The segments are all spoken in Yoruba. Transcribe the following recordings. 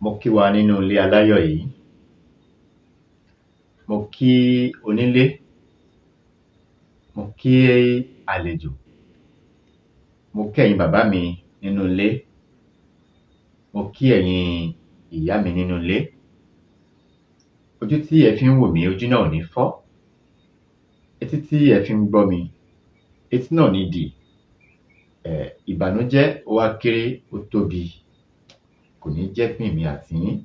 Mo kí wa nínú ilé aláyọ̀ yìí. Mo kí onílé, mo kí àlejò, mo kí ẹ̀yin bàbá mi nínú ilé, mo kí ẹ̀yin ìyá mi nínú ilé. Ojú tí ẹ fi ń wò mí, ojú náà ò ní fọ́. Etí tí ẹ fi ń gbọ́ mi, etí náà ò ní dì. Ìbànújẹ́ ó wá kéré ó tóbi, kò ní jẹ́ ìpín èmi àti yín.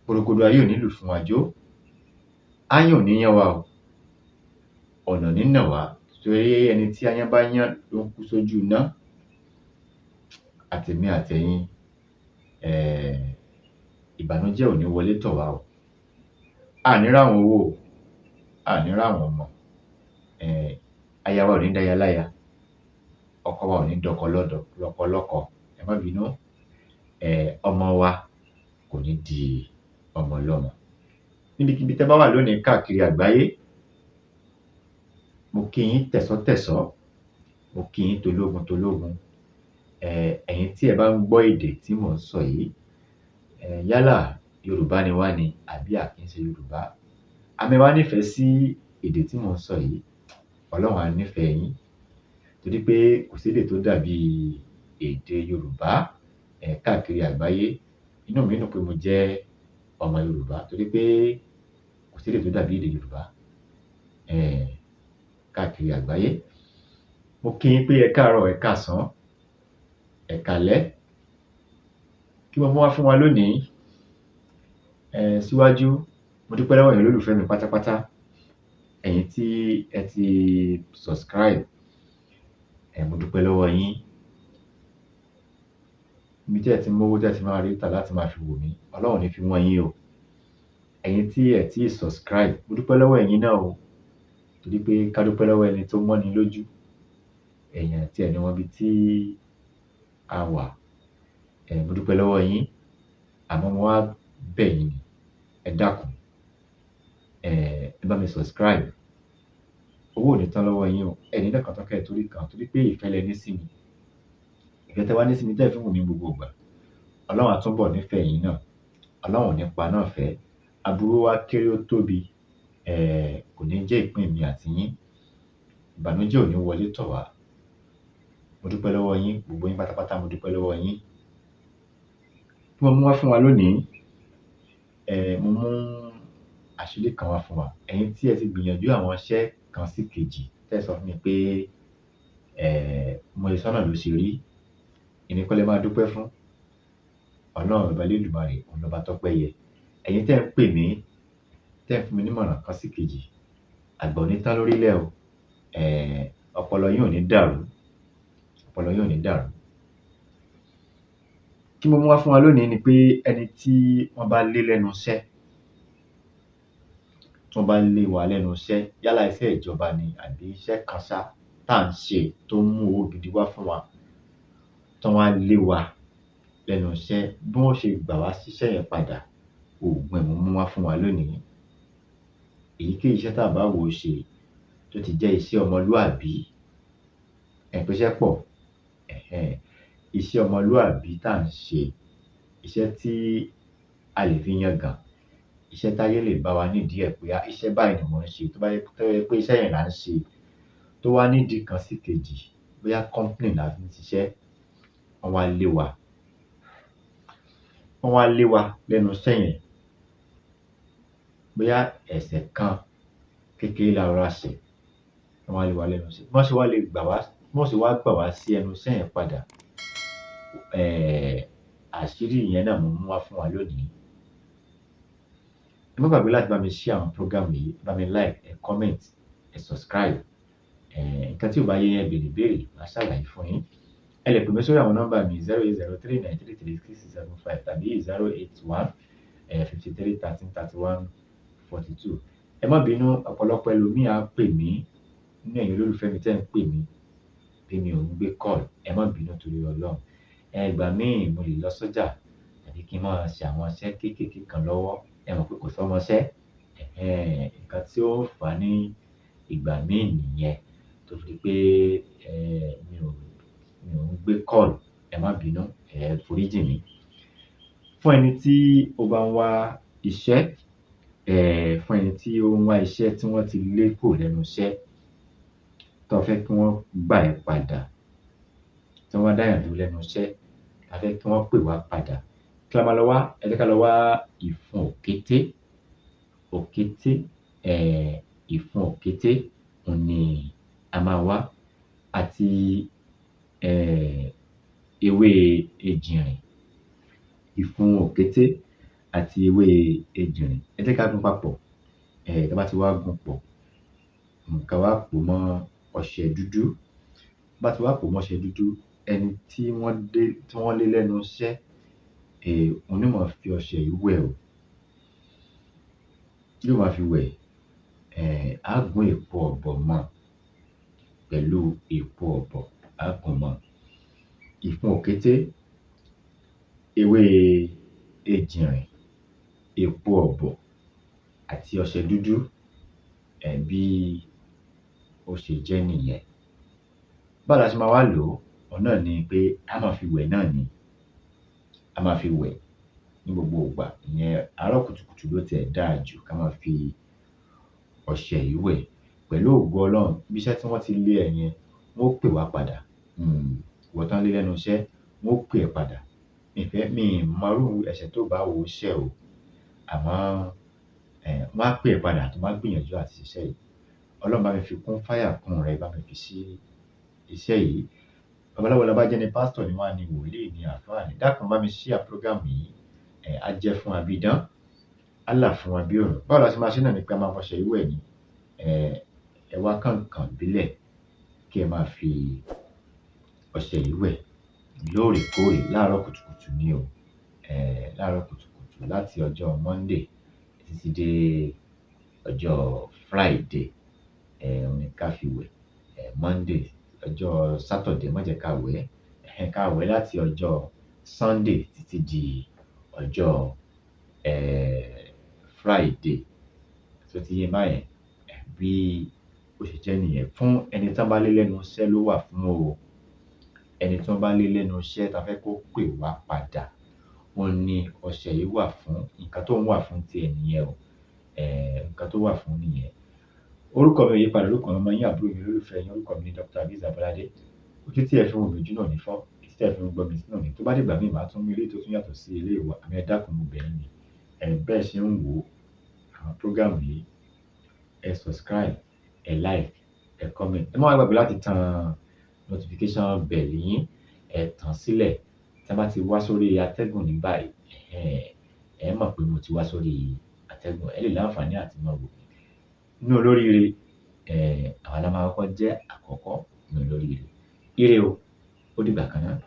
Porongodo ayé ò ní lù fún wa jó. Ááyán ò ní yán wa o. Ọ̀nà ò ní nà wá, torí ẹni tí aáyán bá yán ló ń kú sójú iná. Àtèmi àtẹ̀yin, ìbànújẹ́ ò ní wọlé tọ̀ wá o. A à ní ráhùn owó o, a à ní ráhùn ọmọ. Aya wa ò ní daya láya, ọkọ wa ò ní dọkọ lọ́kọ, ẹ má bínú. Ọmọ wa kò ní di ọmọ ọlọ́mọ. Níbikíbi tẹ́ bá wà lónìí káàkiri àgbáyé, mo kí yín tẹ̀sọ́tẹ̀sọ́, mo kí yín tológun tológun. Ẹ̀yin tí ẹ bá ń gbọ́ èdè tí mò ń sọ yìí, yálà Yorùbá ni wá ni àbí a kì í ṣe Yorùbá, àmọ́ ẹ wá nífẹ̀ẹ́ sí èdè tí mò ń sọ yìí, Ọlọ́run á nífẹ̀ẹ́ yín. Torí pé kò sédè tó dàbí èdè Yorùbá káàkiri àgbáyé. Inú mi dùn pé mo jẹ́ ọmọ Yorùbá, torí pé kò sédè tó dàbí èdè Yorùbá káàkiri àgbáyé. Mo kí yín pé ẹ káàárọ̀, ẹ káàsán, ẹ káalẹ́. Kí mo mú wá fún wa lónìí? Síwájú, mo dúpẹ́ lọ́wọ́ ẹ̀yin olólùfẹ́ mi pátápátá. Ẹ̀yin tí ẹ ti subscribe, mo dúpẹ́ lọ́wọ́ yín. Ibi tí ẹ ti mówó tí ẹ ti máa rí tà láti máa fi wò mí, Ọlọ́run ò ní fi wọ́n yín o. Ẹ̀yin tí ẹ tí subscribe, mo dúpẹ́ lọ́wọ́ ẹ̀yin náà o. Torí pé ká dúpẹ́ lọ́wọ́ ẹni tó mọ́ni lójú. Ẹ̀yin àti ẹni wọn bí tí a wà. Mo dúpẹ́ lọ́wọ́ yín. Àmọ́ mo wá bẹ̀ yín ni, ẹ dákun. Ẹ bá mi subscribe. Owó ò ní tán lọ́wọ́ yín o. Ẹ ní lẹ́ẹ̀kan tán kẹ́ ẹ torí kan, torí pé ìfẹ́ lẹ ní sí mi. Ìfẹ́ tẹ wá ní sí mi tẹ́ ẹ fi ń wò mí gbogbo ìgbà. Ọlọ́run á túnbọ̀ nífẹ̀ẹ́ yín náà. Ọlọ́run ò ní pa náà fẹ́. Aburú wá kéré ó tóbi, kò ní jẹ́ ìpín mi àti yín. Ìbànújẹ́ ò ní wọlé tọ̀ wá. Mo dúpẹ́ lọ́wọ́ yín, gbogbo yín pátápátá mo dúpẹ́ lọ́wọ́ yín. Kí mo mú wá fún wa lónìí? Mo mú àṣírí kan wá fún wa. Ẹ̀yin tí ẹ ti gbìyànjú àwọn iṣẹ́ kan sí kejì, tẹ́ ẹ sọ fún mi pé mo lè sọ́nà ló ṣe rí. Èmi kọ́ lẹ máa dúpẹ́ fún. Ọlọ́run ọba Elédùmarè, òun lọba tọ́pẹ́ yẹ. Ẹ̀yin tẹ́ ń pè mí, tẹ́ ń fún mi nímọ̀ràn kan sí kejì, àgbà ò ní tán lórílẹ̀ o. Ọpọlọ yín ò ní dàrú. Ọpọlọ yín ò ní dàrú. Kí mo mú wá fún wa lónìí ni pé ẹni tí wọ́n bá lé lẹ́nu iṣẹ́, tí wọ́n bá lé wa lẹ́nu iṣẹ́, yálà iṣẹ́ ìjọba ni àbí iṣẹ́ kan ṣá tá à ń ṣe tó ń mú owó gidi wá fún wa, tí wọ́n á lé wa lẹ́nu iṣẹ́, bí wọ́n ṣe gbà wá síṣẹ́ yẹn padà, oògùn ẹ̀ mo mú wá fún wa lónìí. Èyíkéyìí iṣẹ́ tá a bá wò ó ṣe tó ti jẹ́ iṣẹ́ ọmọlúàbí, ẹ̀ pé iṣẹ́ pọ̀, iṣẹ́ ọmọlúàbí tá à ń ṣe, iṣẹ́ tí a lè fi yangàn, iṣẹ́ táyé lè bá wa nídìí ẹ̀ pé iṣẹ́ báyìí ni mò ń ṣe, tó bá yẹ pé iṣẹ́ yẹn là ń ṣe, tó wá nídìí kan sí kejì, bóyá company la fi ń ṣiṣẹ́, wọ́n wá lé wa. Wọ́n wá lé wa lẹ́nu iṣẹ́ yẹn. Bóyá ẹ̀ṣẹ̀ kan kékeré la rọra ṣẹ̀, wọ́n wá lé wa lẹ́nu iṣẹ́. Bí wọ́n ṣe wá lè gbà wá, bí wọ́n ṣe wá gbà wá sí ẹnu iṣẹ́ yẹn padà, àṣírí yẹn náà mo mú wá fún wa lónìí. Ẹ má gbàgbé láti bá mi share àwọn program yìí, bá mi like, ẹ comment, ẹ subscribe. Nǹkan tí ò bá yé yín, ẹ béèrè ìbéèrè, màá ṣàlàyé fún yín. Ẹ lè pè mí sórí àwọn nọ́mbà mi 08039336675 tàbí 081 53 13 31 42. Ẹ má bínú, ọ̀pọ̀lọpọ̀ ẹlòmíì á pè mí nínú ẹ̀yin olólùfẹ́ mi tẹ́ ń pè mí bí mi ò ń gbé call. Ẹ má bínú torí Ọlọ́run. Ìgbà míì mo lè lọ sọ́jà tàbí kí n máa ṣe àwọn iṣẹ́ kéékèèké kan lọ́wọ́. Ẹ mọ̀ pé kò sọ́mọṣẹ́. Nǹkan tí ó ń fà á ní ìgbà míì nìyẹn tó fi pé mi ò ń gbé call. Ẹ má bínú, ẹ foríjì mí. Fún ẹni tí ó bá ń wá iṣẹ́, fún ẹni tí ó ń wá iṣẹ́ tí wọ́n ti lé kúrò lẹ́nu iṣẹ́, tó fẹ́ kí wọ́n gbà ẹ́ padà, tí wọ́n dá èèyàn dúró lẹ́nu iṣẹ́, a fẹ́ kí wọ́n pè wá padà. Kí la máa lọ wá? Ẹ jẹ́ ká lọ wá ìfun òkété. Òkété, ìfun òkété òun ni a máa wá, àti ewé ejìnrìn. Ìfun òkété àti ewé ejìnrìn. Ẹ jẹ́ ká gún papọ̀. Tá bá ti wá gún pọ̀, ká wá pò mọ́ ọṣẹ dúdú. Bá ti wá pò mọ́ ọṣẹ dúdú, ẹni tí wọ́n dé, tí wọ́n lé lẹ́nu iṣẹ́, òun ni ó máa fi ọṣẹ yìí wẹ̀ o. Yóò máa fi wẹ̀. Á gún èpo ọ̀bọ̀ mọ́ pẹ̀lú èpo ọ̀bọ̀, á gún mọ́. Ìfun òkété, ewé ejìnrìn, èpo ọ̀bọ̀ àti ọṣẹ dúdú, bí ó ṣe jẹ́ nìyẹn. Báwo la ṣe máa wá lò ó? Òun náà ni pé a máa fi wẹ̀ náà ni. A máa fi wẹ̀ ní gbogbo ìgbà. Ìyẹn àárọ̀ kùtùkùtù ló tiẹ̀ dáa jù ká máa fi ọṣẹ yìí wẹ̀. Pẹ̀lú ògo Ọlọ́run, bí iṣẹ́ tí wọ́n ti lé ẹ yẹn, wọ́n ó pè wá padà. Ìwọ tán lé lẹ́nu iṣẹ́, wọ́n ó pè ẹ́ padà. Mi fẹ́, mi mọ irú ẹ̀ṣẹ̀ tó bá wo iṣẹ́ o. Àmọ́, wọ́n á pè ẹ́ padà tó bá gbìyànjú àti ṣiṣẹ́ yìí. Ọlọ́run bá mi fi kún fáyà kún rẹ̀, bá mi fi sí iṣẹ́ yìí. Babaláwo la bá jẹ́ ni, pásítọ̀ ni wọ́n á ní, wòlíì ni, àlùfáà ni. Dákun bá mi share program yìí. Á jẹ́ fún wa bí idán, á là fún wa bí òrùn. Báwo la ṣe máa ṣe náà ni pé a máa fọṣẹ yìí wẹ̀ ni. Ẹ wá kànkàn bílẹ̀ kí ẹ máa fi ọṣẹ yìí wẹ̀ lóòrèkóòrè láàárọ̀ kùtùkùtù ni o. Láàárọ̀ kùtùkùtù láti ọjọ́ Monday títí dé ọjọ́ Friday. Òun ni ká fi wẹ̀. Monday, ọjọ́ Saturday má jẹ́ ká wẹ̀. Ká wẹ̀ láti ọjọ́ Sunday títí di ọjọ́ Friday. Ṣé o ti yé báyẹn? Bí ó ṣe jẹ́ nìyẹn. Fún ẹni tí wọ́n bá lé lẹ́nu iṣẹ́ ló wà fún o. Ẹni tí wọ́n bá lé lẹ́nu iṣẹ́ ta fẹ́ kó pè wá padà, òun ni ọṣẹ yìí wà fún. Nǹkan tó ń wà fún ti ẹ nìyẹn o. Nǹkan tó wà fún nìyẹn. Orúkọ mi ò yípadà, orúkọ ọmọ yín, àbúrò mi, olólùfẹ́ yín, orúkọ mi ni Dr. Azeez Abolade. Ojú tí ẹ fi ń wò mí ojú náà ní fọ́, etí tí ẹ fi ń gbọ́ mi sí náà ní. Tó bá dìgbà míì, màá tún mú eléyìí tó tún yàtọ̀ sí eléyìí wá. Àmọ́ ẹ dákun, mo bẹ̀ yín ni. Bẹ́ẹ̀ ṣe ń wò àwọn program yìí, ẹ subscribe, ẹ like, ẹ comment. Ẹ má wá gbàgbé láti tan notification bell yín, ẹ tàn sílẹ̀. Tí a bá ti wá sórí atẹ́gùn ní báyìí, ẹ mọ̀ pé mo ti wá sórí atẹ́gùn. Ẹ lè láǹfààní àti máa wò mí. Inú olóríire, àwa la máa kọ́kọ́ jẹ́ àkọ́kọ́ nínú olóríire. Ire o, ó dìgbà kan náà.